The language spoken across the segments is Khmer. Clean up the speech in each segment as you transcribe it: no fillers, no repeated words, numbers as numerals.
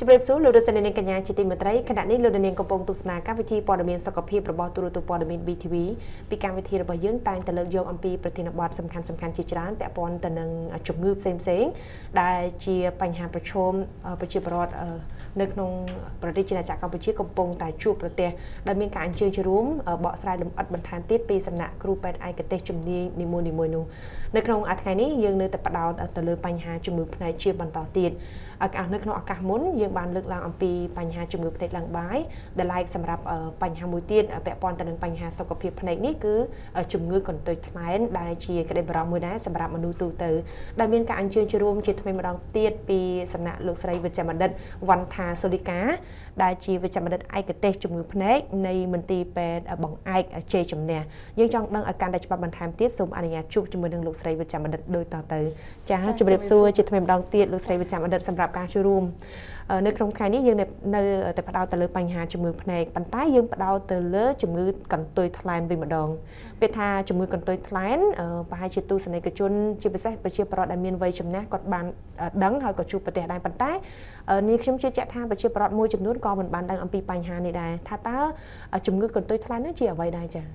ជម្រាបសួរលោកលោកនាងកញ្ញាជាទីមេត្រីខណៈនេះលោកនាងកំពុងទស្សនាកម្មវិធីព័ត៌មានសុខភាពរបស់ទូរទស្សន៍ព័ត៌មាន BTV ពីកម្មវិធីរបស់យើងតែងតែលើកយកអំពីប្រធានបទសំខាន់ៗជាច្រើនពាក់ព័ន្ធទៅនឹងជំងឺផ្សេងៗដែលជាបញ្ហាប្រឈមប្រជាពលរដ្ឋនៅក្នុងប្រទេសជាណាចក្រកម្ពុជាកំពុងតែជួបប្រទះដែលមានការអញ្ជើញចូលរួមបកស្រាយលម្អិតបន្ថែមទៀតពីសំណាក់គ្រូពេទ្យឯកទេសជំនាញនីមួយៗនោះនៅក្នុងថ្ងៃនេះយើងនៅតែផ្ដោតទៅលើបញ្ហាជំងឺភ្នែកជាបន្តទៀតនៅក្នុងឱកាសមុនយើងបានលើកឡើងអំពីបញ្ហាជំងឺភ្នែកឡើងបាយដែលឡែកសម្រាប់បញ្ហាមួយទៀតពាក់ព័ន្ធទៅនឹងបញ្ហាសុខភាពភ្នែកនេះគឺជំងឺកន្ទុយថ្លែនដែលជាក្តីបារម្ភមួយដែរសម្រាប់មនុស្សទូទៅដែលមានការអញ្ជើញចូលរួមជាថ្មីម្ដងទៀតពីសំណាក់លោកស្រីវិជ្ជបណ្ឌិតវណ្ណថាសូលីកាដែលជាវិជ្ជបណ្ឌិតឯកទេសជំងឺភ្នែកនៃមន្ទីរពេទ្យបង្អែកជ័យជំនះយើងចង់ដឹងឲ្យកាន់តែច្បាស់បន្ថែមទៀតសូមអនុញ្ញាតជួបជាមួយនឹងលោកស្រីវិជ្ជបណ្ឌិតដូចតទៅចា៎ជម្រាបសួរជាថ្មីម្ដងទៀតលោកស្រីវិជ្ជបណ្ឌិតសម្រាប់ការចូលរួមនៅក្នុងថ្ងៃនេះយើងនៅតែផ្ដោតទៅលើបញ្ហាជំងឺភ្នែកប៉ុន្តែយើងផ្ដោតទៅលើជំងឺកន្ទុយថ្លែនវិញម្ដងពេលថាជំងឺកន្ទុយថ្លែនប្រហែលជាទស្សនិកជនជាពិសេសប្រជាពលរដ្ឋដែលមានវ័យចំណាស់គាត់បានដឹងហើយក៏ជួបប្រទះដែរប៉ុន្តែនេះខ្ញុំជឿជាក់ថាប្រជាពលរដ្ឋមួយចំនួនក៏មិនបានដឹងអំពីបញ្ហានេះដែរថាតើជំងឺកន្ទុយថ្លែននោះជាអ្វីដែរចា៎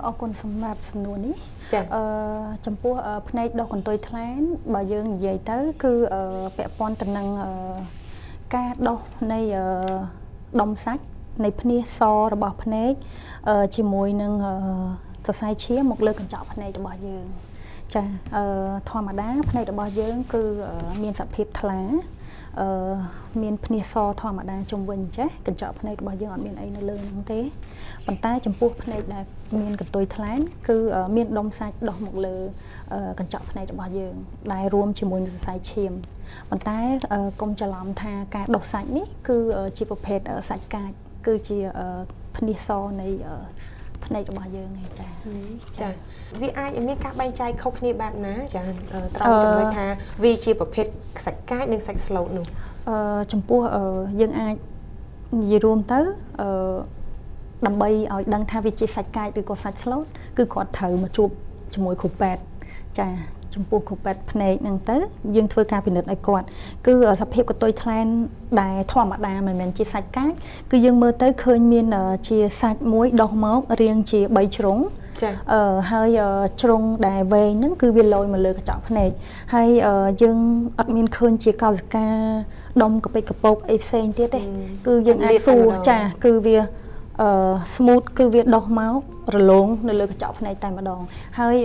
អរគុណសម្រាប់សំណួរនេះចំពោះភ្នែកដុះកន្ទុយថ្លែនបើយើងនិយាយទៅគឺពាក់ព័ន្ធទៅនឹងការដុះនៃដុំសាច់នៃភ្នាសរបស់ភ្នែកជាមួយនឹងសរសៃឈាមមកលើកញ្ចក់ភ្នែករបស់យើងចាធម្មតាភ្នែករបស់យើងគឺមានសភាពថ្លាមានភ្នាសធម្មតាជុំវិញចេះកញ្ចក់ភ្នែករបស់យើងអត់មានអីនៅលើហ្នឹងទេប៉ុន្តែចំពោះភ្នែកដែលមានកន្ទុយថ្លែនគឺមានដុំសាច់ដុះមកលើកញ្ចក់ភ្នែករបស់យើងដែលរួមជាមួយនឹងសរសៃឈាមប៉ុន្តែកុំច្រឡំថាការដុះសាច់នេះគឺជាប្រភេទសាច់កាចគឺជាភ្នាសនៃភ្នែករបស់យើងឯងចាចាវាអាចមានការបែងចែកខុសគ្នាបែបណាចាត្រង់ចំណុចថាវាជាប្រភេទសាច់កាចនិងសាច់ស្លូតនោះចំពោះយើងអាចនិយាយរួមទៅដើម្បីឲ្យដឹងថាវាជាសាច់កាចឬក៏សាច់ស្លូតគឺគាត់ត្រូវមកជួបជាមួយគ្រូពេទ្យចាចំពោះគ្រូពេទ្យភ្នែកហ្នឹងទៅយើងធ្វើការពិនិត្យឲ្យគាត់គឺសភាពកន្ទុយថ្លែនដែលធម្មតាមិនមែនជាសាច់កាចគឺយើងមើលទៅឃើញមានជាសាច់មួយដុះមករាងជា3ជ្រុងហើយជ្រុងដែលវែងហ្នឹងគឺវាលយមកលើកញ្ចក់ភ្នែកហើយយើងអត់មានឃើញជាកោសិកាដុំកពិចកពកអីផ្សេងទៀតទេគឺយើងអាចសួរចាគឺវា smooth គឺវាដុះមករលោងនៅលើកញ្ចក់ភ្នែកតែម្ដងហើយ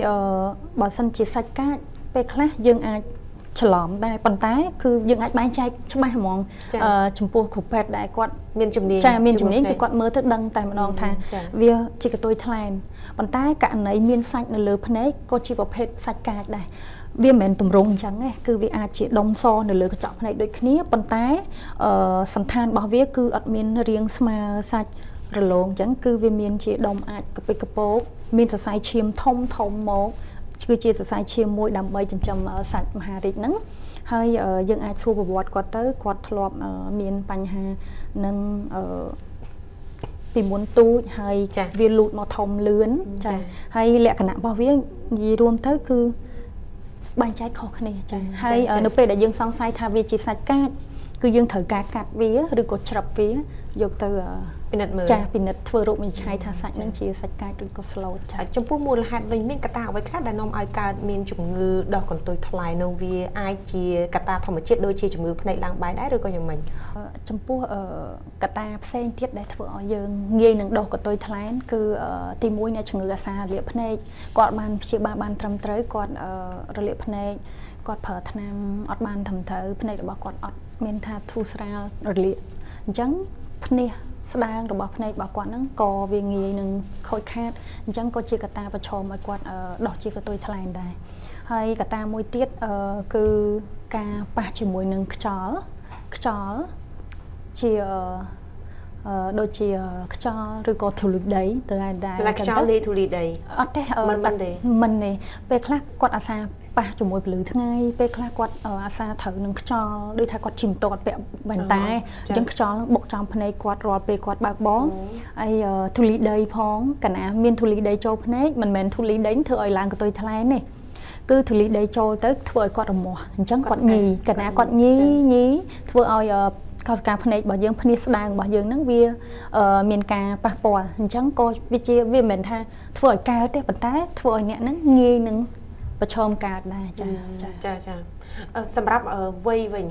បើសិនជាសាច់កាចពេលខ្លះយើងអាចច្រឡំដែរប៉ុន្តែគឺយើងអាចបែងចែកច្បាស់ហ្មងចំពោះគ្រូពេទ្យដែលគាត់មានជំនាញចាមានជំនាញគឺគាត់មើលទៅដឹងតែម្ដងថាវាជាកន្ទុយថ្លែនប៉ុន្តែករណីមានសាច់នៅលើភ្នែកក៏ជាប្រភេទសាច់កាចដែរវាមិនមែនទម្រង់អញ្ចឹងទេគឺវាអាចជាដុំសនៅលើកញ្ចក់ភ្នែកដូចគ្នាប៉ុន្តែសន្តានរបស់វាគឺអត់មានរាងស្មើសាច់រលោងអញ្ចឹងគឺវាមានជាដុំអាចកពិចកពកមានសរសៃឈាមធំធំមកគឺជាសរសៃឈាមមួយដើម្បីចិញ្ចឹមសាច់មហារីកហ្នឹងហើយយើងអាចសួរប្រវត្តិគាត់ទៅគាត់ធ្លាប់មានបញ្ហានឹងពីមុនទូចហើយវាលូតមកធំលឿនចាហើយលក្ខណៈរបស់វានិយាយរួមទៅគឺបែងចែកខុសគ្នាចាហើយនៅពេលដែលយើងសង្ស័យថាវាជាសាច់កាចគឺយើងត្រូវការកាត់វាឬក៏ច្រឹបវាយកទៅពិនិត្យមើលចាពិនិត្យធ្វើរោគវិនិច្ឆ័យថាសាច់នឹងជាសាច់កាចឬក៏ស្លូតចាចំពោះមូលហេតុវិញមានកត្តាអ្វីខ្លះដែលនាំឲ្យកើតមានជំងឺដោះកន្ទុយថ្លែននោះវាអាចជាកត្តាធម្មជាតិដូចជាជំងឺភ្នែកឡើងបាយដែរឬក៏យ៉ាងម៉េចចំពោះកត្តាផ្សេងទៀតដែលធ្វើឲ្យយើងងាយនឹងដោះកន្ទុយថ្លែនគឺទី1អ្នកជំងឺអាសារលាកភ្នែកគាត់បានព្យាបាលបានត្រឹមត្រូវគាត់រលាកភ្នែកគាត់ប្រើថ្នាំអត់បានត្រឹមត្រូវភ្នែករបស់គាត់អត់មានថាធូរស្រាលរលាកអញ្ចឹងភ្នែកស្ដាងរបស់ភ្នែករបស់គាត់ហ្នឹងក៏វាងាយនឹងខូចខាតអញ្ចឹងក៏ជាកត្តាប្រឈមឲ្យគាត់ដោះជាកន្ទុយថ្លែនដែរហើយកត្តាមួយទៀតគឺការប៉ះជាមួយនឹងខ្យល់ជាដូចជាខ្យល់ឬក៏ធូលីដីទៅដែរខ្យល់លាយធូលីដីអត់ទេមិនទេមិនទេពេលខ្លះគាត់អាសាប៉ះជាមួយពលឺថ្ងៃពេលខ្លះគាត់អាសាត្រូវនឹងខ្យល់ដូចថាគាត់ជិះម៉ូតូពាក់វ៉ែនតាអញ្ចឹងខ្យល់បុកចំភ្នែកគាត់រាល់ពេលគាត់បើកបងហើយធូលីដីផងកាលណាមានធូលីដីចូលភ្នែកមិនមែនធូលីដីធ្វើឲ្យឡើងកន្ទុយថ្លែនទេ គឺធូលីដីចូលទៅធ្វើឲ្យគាត់រមាស់អញ្ចឹងគាត់ញីកាលណាគាត់ញីញីធ្វើឲ្យកោសិកាភ្នែករបស់យើងភ្នែកស្ដើងរបស់យើងហ្នឹងវាមានការប៉ះពាល់អញ្ចឹងក៏វាជាវាមិនមែនថាធ្វើឲ្យកើតទេប៉ុន្តែធ្វើឲ្យអ្នកហ្នឹងងាយនឹងប្រឈមកើតដែរចាចាចាចាសម្រាប់វ័យវិញ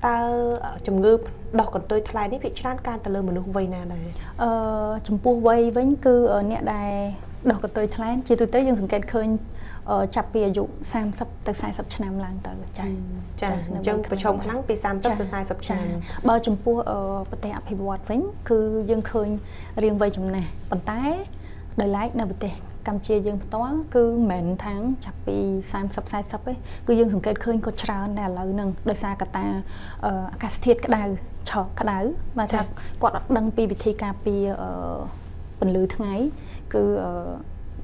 តើជំងឺដោះកន្ទុយថ្លែននេះភាគច្រើនកើតទៅលើមនុស្សវ័យណាដែរចំពោះវ័យវិញគឺអ្នកដែលដោះកន្ទុយថ្លែនជាទូទៅយើងសង្កេតឃើញចាប់ពីអាយុ30ទៅ40ឆ្នាំឡើងទៅចាចាអញ្ចឹងប្រឈមខ្លាំងពី30ទៅ40ឆ្នាំបើចំពោះប្រទេសអភិវឌ្ឍវិញគឺយើងឃើញរៀងវ័យចំណាស់ប៉ុន្តែដោយឡែកនៅប្រទេសកម្ពុជាយើងផ្ទាល់គឺមិនមែនថាងចាប់ពី30 40ទេគឺយើងសង្កេតឃើញក៏ច្រើនដែរឥឡូវហ្នឹងដោយសារកត្តាអាកាសធាតុក្តៅឆក់ក្តៅបាទថាគាត់អត់ដឹងពីវិធីការពារពន្លឺថ្ងៃគឺ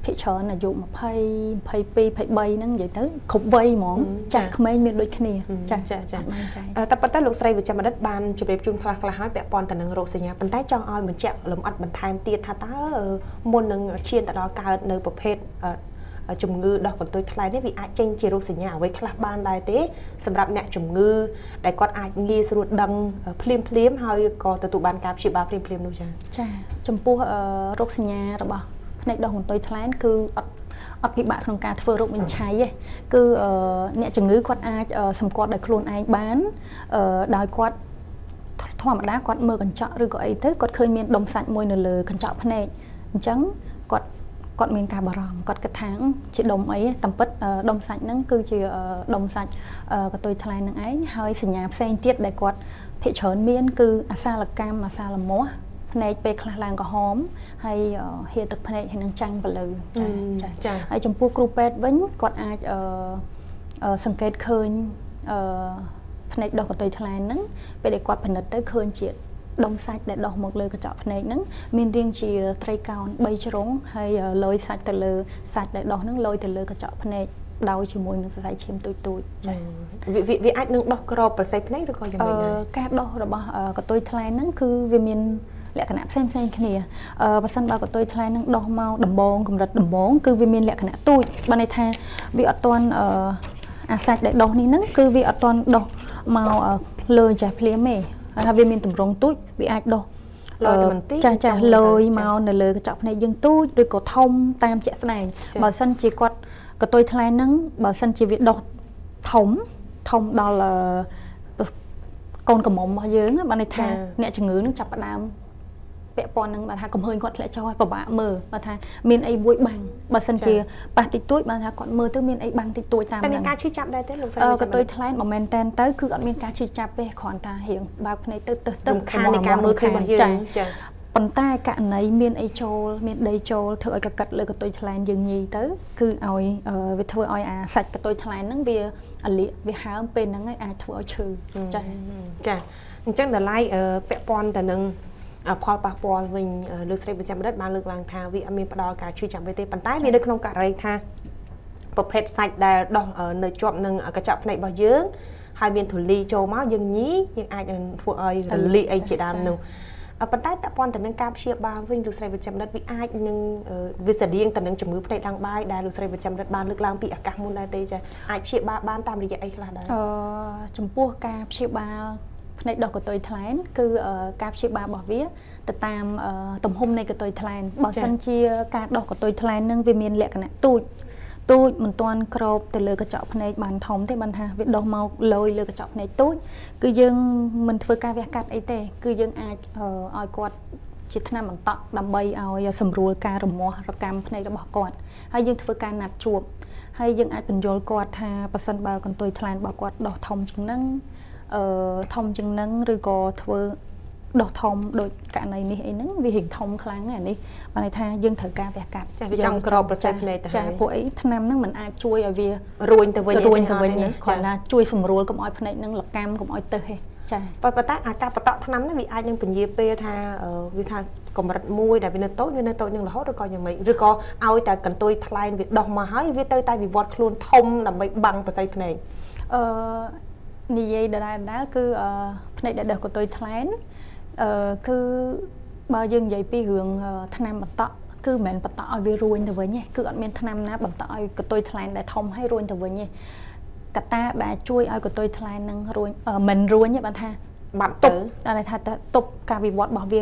ភាគច្រើនអាយុ20 22 23ហ្នឹងនិយាយទៅគ្រប់វ័យហ្មងចាស់ក្មេងមានដូចគ្នាចាចាចាតែប៉ុន្តែលោកស្រីវិជ្ជបណ្ឌិតបានជម្រាបជូនខ្លះៗហើយពាក់ព័ន្ធទៅនឹងរោគសញ្ញាប៉ុន្តែចង់ឲ្យបញ្ជាក់លម្អិតបន្ថែមទៀតថាតើមុននឹងឈានទៅដល់កើតនៅប្រភេទជំងឺដោះកន្ទុយថ្លែននេះវាអាចចេញជារោគសញ្ញាអ្វីខ្លះបានដែរទេសម្រាប់អ្នកជំងឺដែលគាត់អាចងាយស្រួលដឹងភ្លាមភ្លាមហើយក៏ទទួលបានការព្យាបាលភ្លាមភ្លាមនោះចាចាចំពោះរោគសញ្ញារបស់ភ្នែកដោះកន្ទុយថ្លែនគឺអត់ពិបាកក្នុងការធ្វើរោគវិនិច្ឆ័យទេគឺអ្នកជំងឺគាត់អាចសម្គាល់ដោយខ្លួនឯងបានដោយគាត់ធម្មតាគាត់មើលកញ្ចក់ឬក៏អីទៅគាត់ឃើញមានដុំសាច់មួយនៅលើកញ្ចក់ភ្នែកអញ្ចឹងគាត់មានការបារម្ភគាត់គិតថាជាដុំអីតាមពិតដុំសាច់ហ្នឹងគឺជាដុំសាច់កន្ទុយថ្លែនហ្នឹងឯងហើយសញ្ញាផ្សេងទៀតដែលគាត់ភាគច្រើនមានគឺអាសាលកម្មអាសាលមាស់ភ្នែកពេលខ្លះឡើងក្រហមហើយហៀទឹកភ្នែកហើយនឹងចាំងពលឺចាចាហើយចំពោះគ្រូពេទ្យវិញគាត់អាចសង្កេតឃើញភ្នែកដោះកន្ទុយថ្លែនហ្នឹងពេលដែលគាត់ពិនិត្យទៅឃើញជាដុំសាច់ដែលដោះមកលើកញ្ចក់ភ្នែកហ្នឹងមានរាងជាត្រីកោណ3ជ្រុងហើយលយសាច់ទៅលើសាច់ដែលដោះហ្នឹងលយទៅលើកញ្ចក់ភ្នែកដោយជាមួយនឹងសរសៃឈាមទូចទូចចាវាអាចនឹងដោះក្របប្រស័យភ្នែកឬក៏យ៉ាងម៉េចដែរការដោះរបស់កន្ទុយថ្លែនហ្នឹងគឺវាមានលក្ខណៈផ្សេងផ្សេងគ្នាបើសិនបើកន្ទុយថ្លែននឹងដោះមកដំបងកម្រិតដំបងគឺវាមានលក្ខណៈទូចបើន័យថាវាអត់ទាន់អាសាច់ដែលដោះនេះហ្នឹងគឺវាអត់ទាន់ដោះមកលើចាស់ភ្លាមទេហើយថាវាមានទម្រង់ទូចវាអាចដោះលយទៅបន្តិចចាចាលយមកនៅលើកញ្ចក់ភ្នែកយើងទូចឬក៏ធំតាមជាក់ស្ដែងបើសិនជាគាត់កន្ទុយថ្លែនហ្នឹងបើសិនជាវាដោះធំធំដល់កូនក្រមុំរបស់យើងបានន័យថាអ្នកជំងឺនឹងចាប់ផ្ដើមពាក់ព័ន្ធនឹងបើថាកំហើញគាត់ធ្លាក់ចុះឲ្យពិបាកមើលបើថាមានអីមួយបាំងបើសិនជាប៉ះតិចតួចបើថាគាត់មើលទៅមានអីបាំងតិចតួចតាមហ្នឹងតែមានការឈឺចាប់ដែរទេលោកស្រីកន្ទុយថ្លែនបើមែនតែនទៅគឺអត់មានការឈឺចាប់ទេគ្រាន់តែរៀងបើកភ្នែកទៅទឹះទឹះខាននៃការមើលឃើញរបស់យើងចាប៉ុន្តែករណីមានអីចូលមានដីចូលធ្វើឲ្យកកាត់លើកន្ទុយថ្លែនយើងញីទៅគឺឲ្យវាធ្វើឲ្យអាសាច់កន្ទុយថ្លែនហ្នឹងវាអាលៀកវាហើមពេលហ្នឹងឯងអាចធ្វើឲ្យឈឺចាចាអញ្ចឹងតម្លៃពាក់ព័ន្ធទៅនឹងផលប៉ះពាល់វិញលោកស្រីបញ្ជាក់បណ្ឌិតបានលើកឡើងថាវាអត់មានផ្ដល់ការឈឺចាំទេប៉ុន្តែមាននៅក្នុងករណីថាប្រភេទសាច់ដែលដោះនៅជាប់នឹងកញ្ចក់ភ្នែករបស់យើងហើយមានធូលីចូលមកយើងញីយើងអាចនឹងធ្វើឲ្យរលាកអីជាដើមនោះប៉ុន្តែពាក់ព័ន្ធទៅនឹងការព្យាបាលវិញលោកស្រីបញ្ជាក់បណ្ឌិតវាអាចនឹងវាស្រដៀងទៅនឹងជំងឺភ្នែកឡើងបាយដែលលោកស្រីបញ្ជាក់បណ្ឌិតបានលើកឡើងពីឱកាសមុនដែរទេចាអាចព្យាបាលបានតាមរយៈអីខ្លះដែរចំពោះការព្យាបាលភ្នែកដោះកន្ទុយថ្លែនគឺការព្យាបាលរបស់វាទៅតាមទំហំនៃកន្ទុយថ្លែនបើសិនជាការដោះកន្ទុយថ្លែននឹងវាមានលក្ខណៈទូចទូចមិនទាន់ក្របទៅលើកញ្ចក់ភ្នែកបានធំទេបានថាវាដោះមកលយលើកញ្ចក់ភ្នែកទូចគឺយើងមិនធ្វើការវះកាត់អីទេគឺយើងអាចឲ្យគាត់ជាថ្នាំបន្តក់ដើម្បីឲ្យសម្រួលការរមាស់រកម្មភ្នែករបស់គាត់ហើយយើងធ្វើការណាត់ជួបហើយយើងអាចបញ្យល់គាត់ថាប៉ះសិនបើកន្ទុយថ្លែនរបស់គាត់ដោះធំជាងហ្នឹងធំជាងហ្នឹងឬក៏ធ្វើដោះធំដូចករណីនេះអីហ្នឹងវារៀងធំខ្លាំងណាស់នេះបានន័យថាយើងត្រូវការវះកាត់ចាវាចង់ក្របប្រសិទ្ធភ្នែកទៅហើយចាពួកអីថ្នាំហ្នឹងมันអាចជួយឲ្យវារួញទៅវិញគ្រាន់តែជួយសម្រួលកុំឲ្យភ្នែកហ្នឹងលកម្មកុំឲ្យទឹះទេចាប៉ុន្តែអាការបន្តក់ថ្នាំហ្នឹងវាអាចនឹងពន្យាពេលថាវាថាកម្រិតមួយដែលវានៅតូចវានៅតូចនឹងរហូតឬក៏យ៉ាងម៉េចឬក៏ឲ្យតែកន្ទុយថ្លែនវាដោះមកហើយវាត្រូវតែវិវត្តខ្លួនធំដើម្បីបាំងប្រសិទ្ធភ្នែកនិយាយដដែលគឺភ្នែកដែលដោះកន្ទុយថ្លែនគឺបើយើងនិយាយពីរឿងថ្នាំបន្តក់ គឺមិនមែនបន្តឲ្យវារួញទៅវិញទេគឺអត់មានថ្នាំណាបន្តឲ្យកតុយថ្លែនដែលធំឲ្យរួញទៅវិញទេកត្តាដែលជួយឲ្យកតុយថ្លែននឹងរួញមិនរួញទេបានថាបាត់ទៅបានន័យថាទប់ការវិវត្តរបស់វា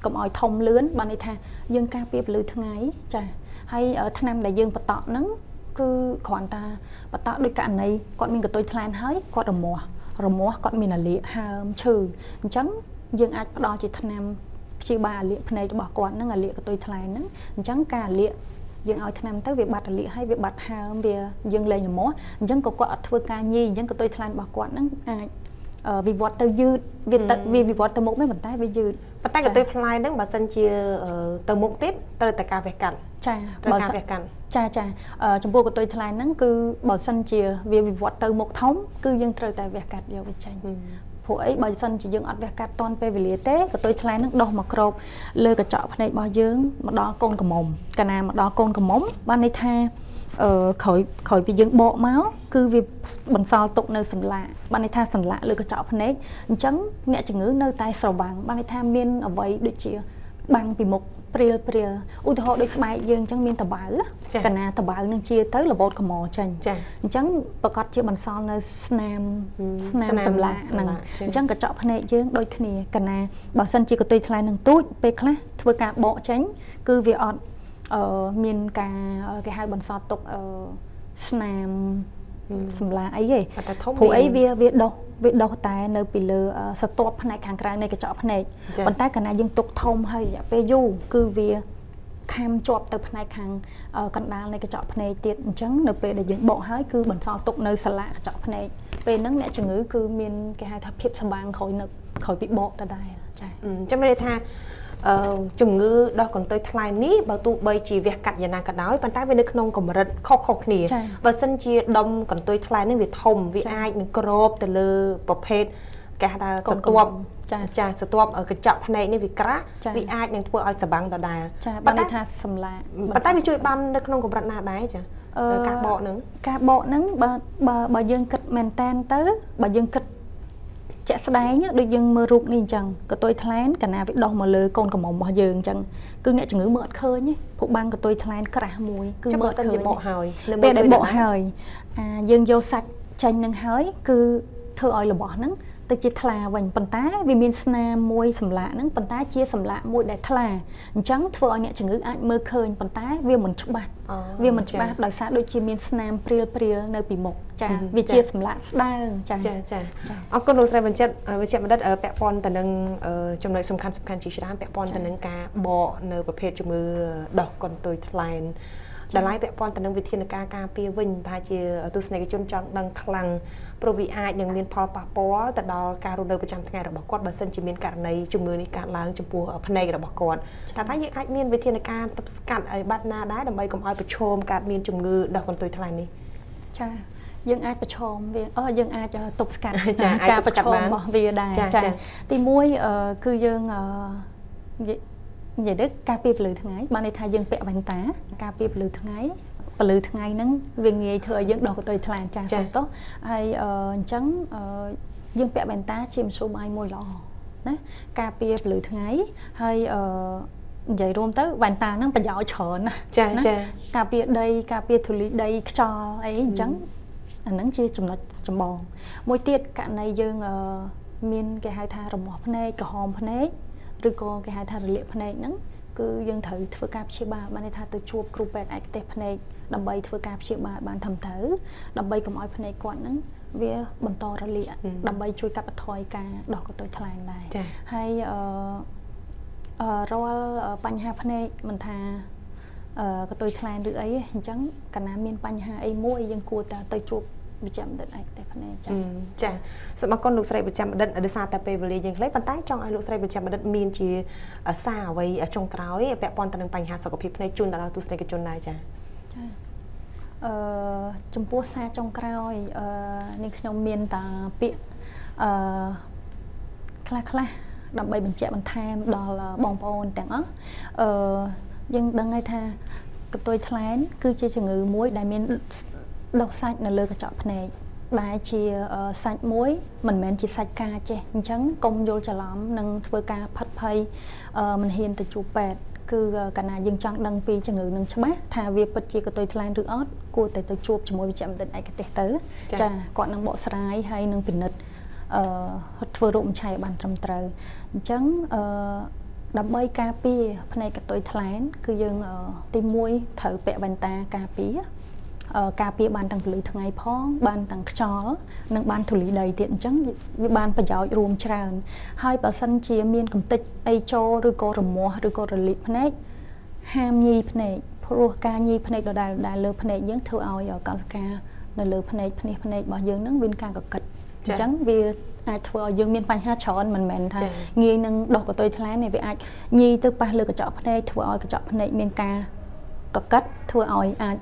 កុំឲ្យធំលឿនបានន័យថាយើងការពារពលឺថ្ងៃចាហើយថ្នាំដែលយើងបន្តហ្នឹងគឺគ្រាន់តែបន្តដោយករណីគាត់មានកតុយថ្លែនហើយគាត់រមាស់គាត់មានអាលៀកហើមឈឺអញ្ចឹងយើងអាចផ្ដល់ជាថ្នាំព្យាបាលអាលៀកភ្នែករបស់គាត់ហ្នឹងអាលៀកកតុយថ្លែនហ្នឹងអញ្ចឹងការអាលៀកយើងឲ្យថ្នាំទៅវាបាត់អាលៀកហើយវាបាត់ហើមវាយើងលែងរមាស់អញ្ចឹងក៏គាត់អត់ធ្វើការញីអញ្ចឹងកតុយថ្លែនរបស់គាត់ហ្នឹងអាចវិវត្តទៅយឺតវាទៅវាវិវត្តទៅមុខមែនប៉ុន្តែវាយឺតប៉ុន្តែកតុយផ្លែហ្នឹងបើសិនជាទៅមុខទៀតត្រូវតែការវះកាត់ចាត្រូវការវះកាត់ចាចាចំពោះកតុយថ្លែនហ្នឹងគឺបើសិនជាវាវិវត្តទៅមុខធំគឺយើងត្រូវតែវះកាត់យកវាចេញព្រោះអីបើសិនជាយើងអត់វះកាត់តាន់ពេលវេលាទេកតុយថ្លែនហ្នឹងដោះមកគ្របលើកញ្ចក់ភ្នែករបស់យើងមកដល់កូនក្រមុំកាលណាមកដល់កូនក្រមុំបានន័យថាក្រោយពីយើងបកមកគឺវាបន្សល់ទុកនៅសន្លាក់បានន័យថាសន្លាក់លើកញ្ចក់ភ្នែកអញ្ចឹងអ្នកជំងឺនៅតែស្រវាំងបានន័យថាមានអ្វីដូចជាបាំងពីមុខព្រាលឧទាហរណ៍ដូចស្បែកយើងអញ្ចឹងមានតបៅកាលណាតបៅនឹងជាទៅរបូតកម្រចេញអញ្ចឹងប្រកាសជាបន្សល់នៅស្នាមសម្លាកហ្នឹងអញ្ចឹងកញ្ចក់ភ្នែកយើងដូចគ្នាកាលណាបើសិនជាកតុយថ្លែននឹងទូចពេលខ្លះធ្វើការបកចេញគឺវាអត់មានការគេហៅបន្សល់ទុកស្នាមសម្លាកអីទេព្រោះអីវាដោះតែនៅពីលើសន្ទាប់ផ្នែកខាងក្រៅនៃកញ្ចក់ភ្នែកប៉ុន្តែកាលណាយើងទុកធំហើយរយៈពេលយូរគឺវាខាំជាប់ទៅផ្នែកខាងកណ្ដាលនៃកញ្ចក់ភ្នែកទៀតអញ្ចឹងនៅពេលដែលយើងបកហើយគឺបន្សល់ទុកនៅសន្លាក់កញ្ចក់ភ្នែកពេលហ្នឹងអ្នកជំងឺគឺមានគេហៅថាភាពស្វាងក្រោយពីបកដដែលចាអញ្ចឹងមានន័យថាជំងឺដោះកន្ទុយថ្លែននេះបើទោះបីជាវះកាត់យ៉ាងណាក៏ដោយប៉ុន្តែវានៅក្នុងកម្រិតខុសៗគ្នាបើសិនជាដុំកន្ទុយថ្លែននេះវាធំវាអាចនឹងគ្របទៅលើប្រភេទគេហៅថាសន្ទាប់ចាសន្ទាប់កញ្ចក់ភ្នែកនេះវាក្រាស់វាអាចនឹងធ្វើឲ្យស្បាំងដដែលចាបានន័យថាសម្លាកប៉ុន្តែវាជួយបាននៅក្នុងកម្រិតណាដែរចាការបកហ្នឹងបើយើងគិតមែនតែនទៅបើយើងគិតជាក់ស្ដែងដូចយើងមើលរូបនេះអញ្ចឹងកតុយថ្លែនកាលណាវាដោះមកលើកូនក្រមុំរបស់យើងអញ្ចឹងគឺអ្នកជំងឺមើលអត់ឃើញទេព្រោះបាំងកតុយថ្លែនក្រាស់មួយគឺមើលអត់ឃើញបកហើយពេលដែលបកហើយយើងយកសាច់ចេញនឹងហើយគឺធ្វើឲ្យរបស់ហ្នឹងទៅជាថ្លាវិញប៉ុន្តែវាមានស្នាមមួយសម្លាកហ្នឹងប៉ុន្តែជាសម្លាកមួយដែលថ្លាអញ្ចឹងធ្វើឲ្យអ្នកជំងឺអាចមើលឃើញប៉ុន្តែវាមិនច្បាស់ដោយសារដូចជាមានស្នាមព្រាលនៅពីមុខចាវាជាសម្លាកស្ដើងចាចាអរគុណលោកស្រីបញ្ជាក់វិជ្ជបណ្ឌិតពាក់ព័ន្ធទៅនឹងចំណុចសំខាន់ជាច្រើនពាក់ព័ន្ធទៅនឹងការបកនៅប្រភេទជំងឺដោះកន្ទុយថ្លែនដែលឡៃពាក់ព័ន្ធទៅនឹងវិធានការការពារវិញប្រហែលជាទស្សនិកជនចង់ដឹងខ្លាំងព្រោះវាអាចនឹងមានផលប៉ះពាល់ទៅដល់ការរស់នៅប្រចាំថ្ងៃរបស់គាត់បើសិនជាមានករណីជំងឺនេះកើតឡើងចំពោះភ្នែករបស់គាត់តើយើងអាចមានវិធានការទប់ស្កាត់ឲ្យបាត់ណាដែរដើម្បីកុំឲ្យប្រឈមកើតមានជំងឺដោះកន្ទុយថ្លែននេះចាយើងអាចប្រឈមវាយើងអាចទប់ស្កាត់ការប្រឈមរបស់វាដែរចាទី1គឺយើងនិយាយទៅការពារពលឺថ្ងៃបានន័យថាយើងពាក់វ៉ែនតាការពារពលឺថ្ងៃហ្នឹងវាងាយធ្វើឲ្យយើងដោះកតុយថ្លែនចាសុំទោសហើយអញ្ចឹងយើងពាក់វ៉ែនតាជាមធ្យោបាយមួយល្អណាការពារពលឺថ្ងៃហើយនិយាយរួមទៅវ៉ែនតាហ្នឹងប្រយោជន៍ច្រើនណាចាចាការពារដីការពារធូលីដីខ្យល់អីអញ្ចឹងអាហ្នឹងជាចំណុចចម្បងមួយទៀតករណីយើងមានគេហៅថារមាស់ភ្នែកក្រហមភ្នែកឬក៏គេហៅថារលាកភ្នែកហ្នឹងគឺយើងត្រូវធ្វើការព្យាបាលបានន័យថាទៅជួបគ្រូពេទ្យឯកទេសភ្នែកដើម្បីធ្វើការព្យាបាលបានត្រឹមត្រូវដើម្បីកុំឲ្យភ្នែកគាត់ហ្នឹងវាបន្តរលាកដើម្បីជួយកាត់បន្ថយការដោះកតុយថ្លែនដែរហើយរាល់បញ្ហាភ្នែកមិនថាកតុយថ្លែនឬអីអញ្ចឹងកាលណាមានបញ្ហាអីមួយយើងគួរតែទៅជួបវិជ្ជបណ្ឌិតឯកទេសភ្នែកចាចាសូមអរគុណលោកស្រីវិជ្ជបណ្ឌិតដោយសារតែពេលវេលាយើងខ្លីប៉ុន្តែចង់ឲ្យលោកស្រីវិជ្ជបណ្ឌិតមានជាសារអ្វីចុងក្រោយពាក់ព័ន្ធទៅនឹងបញ្ហាសុខភាពភ្នែកជូនដល់ទស្សនិកជនដែរចាចាចំពោះសារចុងក្រោយនេះខ្ញុំមានតាពាក្យខ្លះដើម្បីបញ្ជាក់បន្ថែមដល់បងប្អូនទាំងអស់យើងដឹងហើយថាកតុយថ្លែនគឺជាជំងឺមួយដែលមានដោះសាច់នៅលើកញ្ចក់ភ្នែកដែលជាសាច់មួយមិនមែនជាសាច់កាចេះអញ្ចឹងកុំយល់ច្រឡំនិងធ្វើការផិតភ័យមិនហ៊ានទៅជួបពេទ្យ គឺកាលណាយើងចង់ដឹងពីជំងឺនឹងច្បាស់ថាវាពិតជាកតុយថ្លែនឬអត់គួរតែទៅជួបជាមួយវេជ្ជបណ្ឌិតឯកទេសទៅចាគាត់នឹងបកស្រាយហើយនឹងពិនិត្យធ្វើរោគវិនិច្ឆ័យបានត្រឹមត្រូវអញ្ចឹងដើម្បីការពារភ្នែកកតុយថ្លែនគឺយើងទី1ត្រូវពាក់វ៉ែនតាការពារបានទាំងពលឺថ្ងៃផងបានទាំងខ្យល់និងបានធូលីដីទៀតអញ្ចឹងវាបានប្រយោជន៍រួមច្រើនហើយបើសិនជាមានកំទេចអីចូលឬក៏រមាស់ឬក៏រលាកភ្នែកហាមញីភ្នែកព្រោះការញីភ្នែកដដែលៗលើភ្នែកយើងធ្វើឲ្យកោសិកានៅលើភ្នែកភ្នែករបស់យើងនឹងមានការកកិតអញ្ចឹងវាអាចធ្វើឲ្យយើងមានបញ្ហាច្រើនមិនមែនថាងាយនឹងដោះកតុយថ្លែននេះវាអាចញីទៅប៉ះលើកញ្ចក់ភ្នែកធ្វើឲ្យកញ្ចក់ភ្នែកមានការកកិតធ្វើឲ្យអាច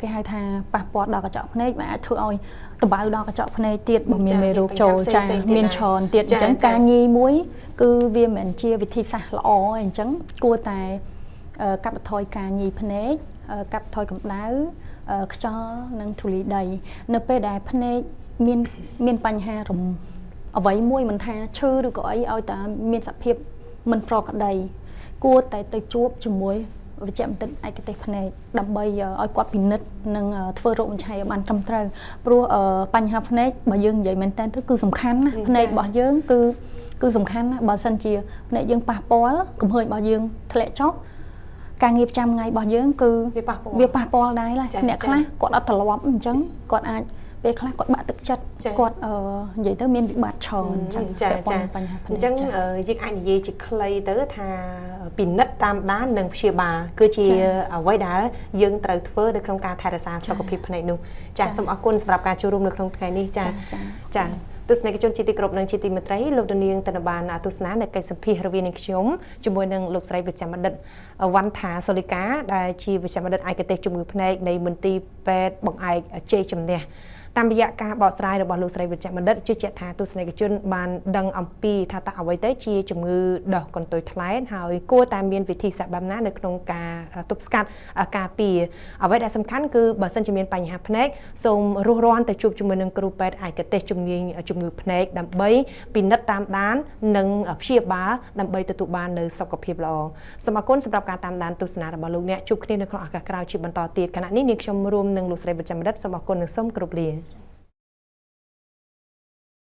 គេហៅថាប៉ះពាល់ដល់កញ្ចក់ភ្នែកវាអាចធ្វើឲ្យដបៅដល់កញ្ចក់ភ្នែកទៀតបើមានមេរោគចូលចាមានច្រើនទៀតអញ្ចឹងការញីមួយគឺវាមិនមែនជាវិធីសាស្ត្រល្អទេអញ្ចឹងគួរតែកាត់បន្ថយការញីភ្នែកកាត់បន្ថយកម្ដៅខ្យល់និងធូលីដីនៅពេលដែលភ្នែកមានបញ្ហារំអ្វីមួយមិនថាឈឺឬក៏អីឲ្យតែមានសភាពមិនប្រក្រតីគួរតែទៅជួបជាមួយវេជ្ជបណ្ឌិតឯកទេសភ្នែកដើម្បីឲ្យគាត់ពិនិត្យនិងធ្វើរោគវិនិច្ឆ័យឲ្យបានត្រឹមត្រូវព្រោះបញ្ហាភ្នែកបើយើងនិយាយមែនតើទៅគឺសំខាន់ណាស់ភ្នែករបស់យើងគឺសំខាន់ណាស់បើសិនជាភ្នែកយើងប៉ះពាល់កំហើញរបស់យើងធ្លាក់ចុះការងារប្រចាំថ្ងៃរបស់យើងគឺវាប៉ះពាល់ដែរអ្នកខ្លះគាត់អត់ទ្រលាប់អញ្ចឹងគាត់អាចពេលខ្លះគាត់បាក់ទឹកចិត្តគាត់និយាយទៅមានវិបត្តិច្រើនអញ្ចឹងចាចាអញ្ចឹងយើងអាចនិយាយជាខ្លីទៅថាពិនិត្យតាមដាននិងព្យាបាលគឺជាអ្វីដែលយើងត្រូវធ្វើនៅក្នុងការថែរក្សាសុខភាពភ្នែកនោះចាសូមអរគុណសម្រាប់ការចូលរួមនៅក្នុងថ្ងៃនេះចាចាទស្សនិកជនជាទីគោរពនិងជាទីមេត្រីលោកនាងតនបានទស្សនានៅកិច្ចសម្ភាសរវាងនឹងខ្ញុំជាមួយនឹងលោកស្រីវេជ្ជបណ្ឌិតវ៉ាន់ថាសូលីកាដែលជាវេជ្ជបណ្ឌិតឯកទេសជំងឺភ្នែកនៃមន្ទីរពេទ្យបង្អែកជ័យជំនះតាមរយៈការបកស្រាយរបស់លោកស្រីវេជ្ជបណ្ឌិតជឿជាក់ថាទស្សនិកជនបានដឹងអំពីថាតើអ្វីទៅជាជំងឺដោះកន្ទុយថ្លែនហើយគួរតែមានវិធីសាស្ត្របែបណានៅក្នុងការទប់ស្កាត់ការពារអ្វីដែលសំខាន់គឺបើសិនជាមានបញ្ហាភ្នែកសូមរួសរាន់ទៅជួបជាមួយនឹងគ្រូពេទ្យឯកទេសជំនាញជំងឺភ្នែកដើម្បីពិនិត្យតាមដាននិងព្យាបាលដើម្បីទទួលបាននូវសុខភាពល្អសូមអរគុណសម្រាប់ការតាមដានទស្សនារបស់លោកអ្នកជួបគ្នានៅក្នុងឱកាសក្រោយជាបន្តទៀតខណៈនេះនាងខ្ញុំរួមនឹងលោកស្រីវេជ្ជបណ្ឌិតសូមអរគុណនិងសូមគោរពលា